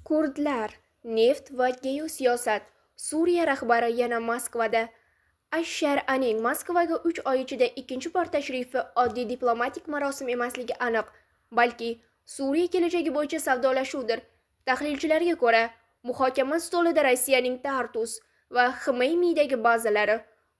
Kurdlar, neft va geosiyosat. Suriya rahbari yana Moskvada. Ash-Shar'aning Moskvaga 3 oy ichida ikkinchi bor tashrifi oddiy diplomatik marosim emasligi aniq, balki Suriya kelajagi bo'yicha savdolashuvdir. Tahlilchilarga ko'ra, muhokama stolida Rossiyaning Tartus va Xmeymidagi bazalari,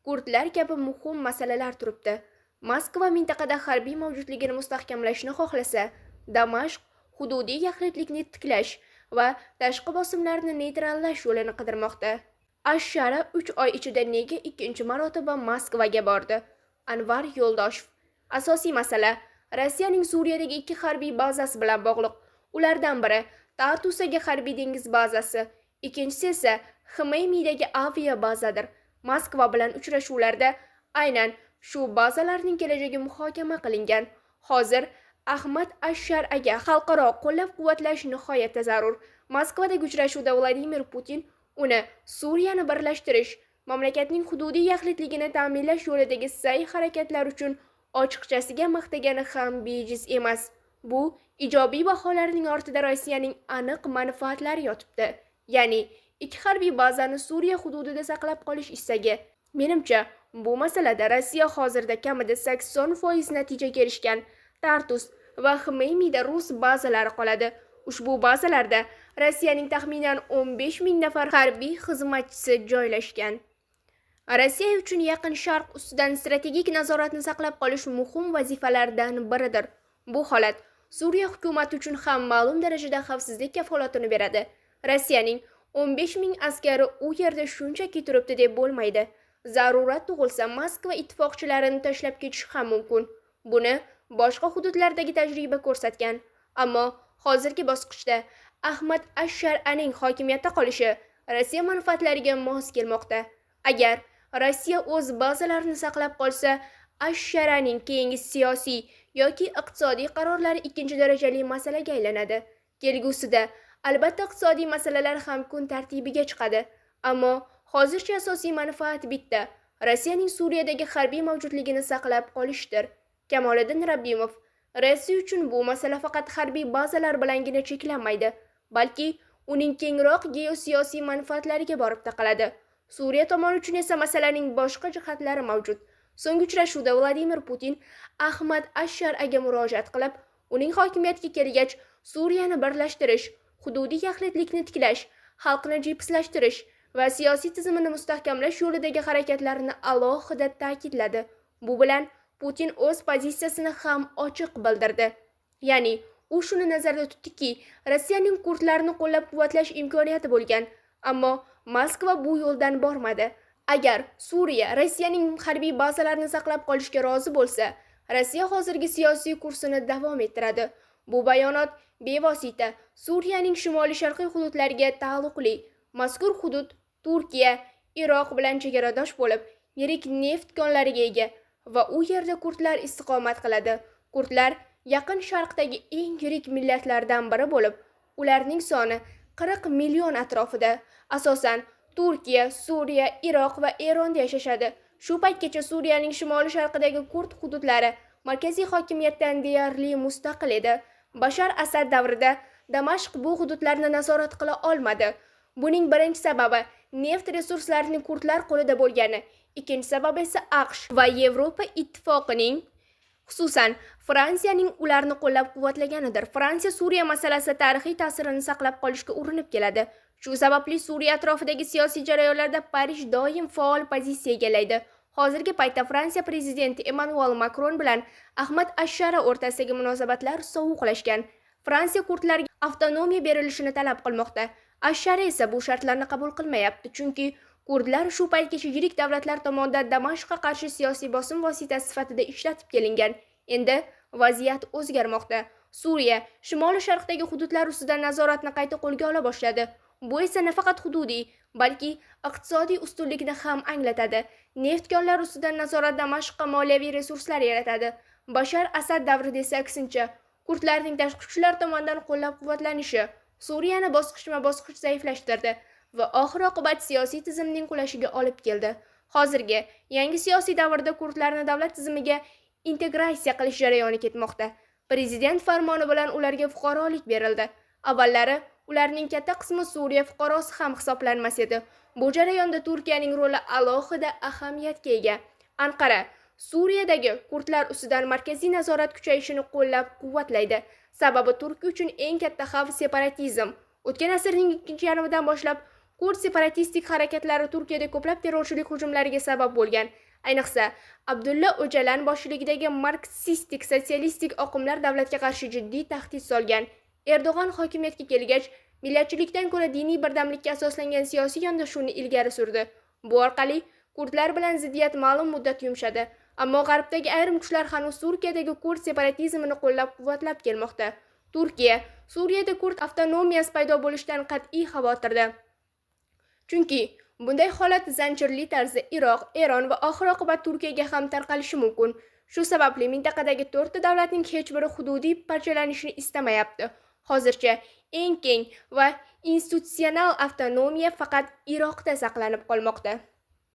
kurdlar kabi muhim masalalar turibdi. Moskva mintaqada harbiy mavjudligini mustahkamlashni xohlasa, Damashq hududiy yaxlitlikni tiklash va tashqi bosimlarni neytrallash yo'lini qidirmoqda. Ash-Shara 3 oy ichida nega ikkinchi marotaba Moskvaga bordi? Anvar Yo'ldoshev. Asosiy masala Rossiyaning Suriyadagi ikki harbiy bazasi bilan bog'liq. Ulardan biri Tartusdagi harbiy dengiz bazasi, ikkinchisi esa Xmeymidagi avia bazadir. Moskva bilan uchrashuvlarda aynan shu bazalarning kelajagi muhokama qilingan. Hozir Ahmad Ash-Shar'aga xalqaro qo'llab-quvvatlash nihoyatda zarur. Moskvadagi uchrashuvda Vladimir Putin uni Suriyani birlashtirish, mamlakatning hududiy yaxlitligini ta'minlash yo'lidagi sa'y-harakatlar uchun ochiqchasiga maqtagani ham bejiz emas. Bu ijobiy baholarning ortida Rossiyaning aniq manfaatlari yotibdi. Ya'ni ikki harbiy bazani Suriya hududida saqlab qolish istagi. Menimcha, bu masalada Rossiya hozirda kamida 80% natijaga erishgan. Tartus va Xmeymida rus bazalari qoladi. Ushbu bazalarda Rossiyaning taxminan 15 ming nafar harbiy xizmatchisi joylashgan. Rossiya uchun Yaqin Sharq ustidan strategik nazoratni saqlab qolish muhim vazifalardan biridir. Bu holat Suriya hukumati uchun ham ma'lum darajada xavfsizlik kafolatini beradi. Rossiyaning 15 ming askari u yerda shunchaki turibdi deb bo'lmaydi. Zarurat tug'ilsa, Moskva ittifoqchilarini tashlab ketishi ham mumkin. Buni boshqa hududlardagi tajriba ko'rsatgan. Ammo hozirgi bosqichda Ahmad Ash-Shar'aning hokimiyatda qolishi Rossiya manfaatlariga mos kelmoqda. Agar Rossiya o'z bazalarini saqlab qolsa, Ash-Sharaning keyingi siyosiy yoki iqtisodiy qarorlari ikkinchi darajali masalaga aylanadi. Kelgusida albatta iqtisodiy masalalar ham kun tartibiga chiqadi. Ammo hozircha asosiy manfaat bitta: Rossiyaning Suriyadagi harbiy mavjudligini saqlab qolishdir. Kamoliddin Rabbimov. Rossiya uchun bu masala faqat harbiy bazalar bilangina cheklanmaydi, balki uning kengroq geosiyosiy manfaatlariga borib taqaladi. Suriya tomoni uchun esa masalaning boshqa jihatlari mavjud. So'nggi uchrashuvda Vladimir Putin Ahmad Ash-Shar'aga murojaat qilib, uning hokimiyatga kelgach Suriyani birlashtirish, hududiy yaxlitlikni tiklash, xalqni jipslashtirish va siyosiy tizimini mustahkamlash yo'lidagi harakatlarini alohida ta'kidladi. Bu bilan Putin o'z pozitsiyasini ham ochiq bildirdi. Ya'ni u shuni nazarda tutdiki, Rossiyaning kurdlarni qo'llab-quvvatlash imkoniyati bo'lgan, ammo Moskva bu yo'ldan bormadi. Agar Suriya Rossiyaning harbiy bazalarini saqlab qolishga rozi bo'lsa, Rossiya hozirgi siyosiy kursini davom ettiradi. Bu bayonot bevosita Suriyaning shimoli-sharqiy hududlariga taalluqli. Mazkur hudud Turkiya, Iroq bilan chegaradosh bo'lib, yirik neft konlariga ega va u yerda kurdlar istiqomat qiladi. Kurdlar Yaqin Sharqdagi eng yirik millatlardan biri bo'lib, ularning soni 40 million atrofida. Asosan Turkiya, Suriya, Iroq va Eronda yashashadi. Shu paytgacha Suriyaning shimoli-sharqidagi kurd hududlari markaziy hokimiyatdan deyarli mustaqil edi. Bashar Asad davrida Damashq bu hududlarni nazorat qila olmadi. Buning birinchi sababi neft resurslarining kurdlar qo'lida bo'lgani, ikkinchi sababi esa AQSh va Yevropa Ittifoqining, xususan Fransiyaning ularni qo'llab-quvvatlaganidir. Fransiya Suriya masalasida tarixiy ta'sirini saqlab qolishga urinib keladi. Shu sababli Suriya atrofidagi siyosiy jarayonlarda Parij doim faol pozitsiya egallaydi. Hozirgi paytda Fransiya prezidenti Emmanuel Makron bilan Ahmad Ash-Shara o'rtasidagi munosabatlar sovuqlashgan. Fransiya kurdlarga avtonomiya berilishini talab qilmoqda. Ash-Shara esa bu shartlarni qabul qilmayapti, chunki kurdlar shu paytgacha yirik davlatlar tomonidan Damashqqa qarshi siyosiy bosim vositasi sifatida ishlatib kelingan. Endi vaziyat o'zgarmoqda. Suriya shimoli-sharqdagi hududlar ustidan nazoratni qayta qo'lga ola boshladi. Bu esa nafaqat hududiy, balki iqtisodiy ustunlikni ham anglatadi. Neft konlari ustidan nazorat Damashqqa moliyaviy resurslar yaratadi. Bashar Asad davrida esa aksincha, kurdlarning tashqi kuchlar tomonidan qo'llab-quvvatlanishi Suriyani bosqichma-bosqich zaiflashtirdi va oxir-oqibat siyosiy tizimning qulashiga olib keldi. Hozirgi yangi siyosiy davrda kurdlarni davlat tizimiga integratsiya qilish jarayoni ketmoqda. Prezident farmoni bilan ularga fuqarolik berildi. Avvallari Ularning katta qismi Suriya fuqarosi ham hisoblanmas edi. Bu jarayonda Turkiyaning roli alohida ahamiyatga ega. Anqara Suriyadagi kurdlar ustidan markaziy nazorat kuchayishini qo'llab-quvvatlaydi. Sababi Turkiya uchun eng katta xavf separatizm. O'tgan asrning ikkinchi yarmidan boshlab kurd separatistik harakatlari Turkiyada ko'plab terrorchilik hujumlariga sabab bo'lgan. Ayniqsa, Abdulla O'jalan boshchiligidagi marksistik sotsialistik oqimlar davlatga qarshi jiddiy tahdid solgan. Erdo'g'on hokimiyatga kelgach, millatchilikdan ko'ra diniy birdamlikka asoslangan siyosiy yondashuvni ilgari surdi. Bu orqali kurdlar bilan ziddiyat ma'lum muddat yumshadi. Ammo g'arbdagi ayrim kuchlar hanuz Turkiyadagi kurd separatizmini qo'llab-quvvatlab kelmoqda. Turkiya Suriyada kurd avtonomiyasi paydo bo'lishidan qat'iy xavotirda. Chunki bunday holat zanjirli tarzda Iroq, Eron va oxir-oqibat Turkiyaga ham tarqalishi mumkin. Shu sababli mintaqadagi to'rtta davlatning hech biri hududiy parchalanishni istamayapti. Hozircha eng keng va institutsional avtonomiya faqat Iroqda saqlanib qolmoqda.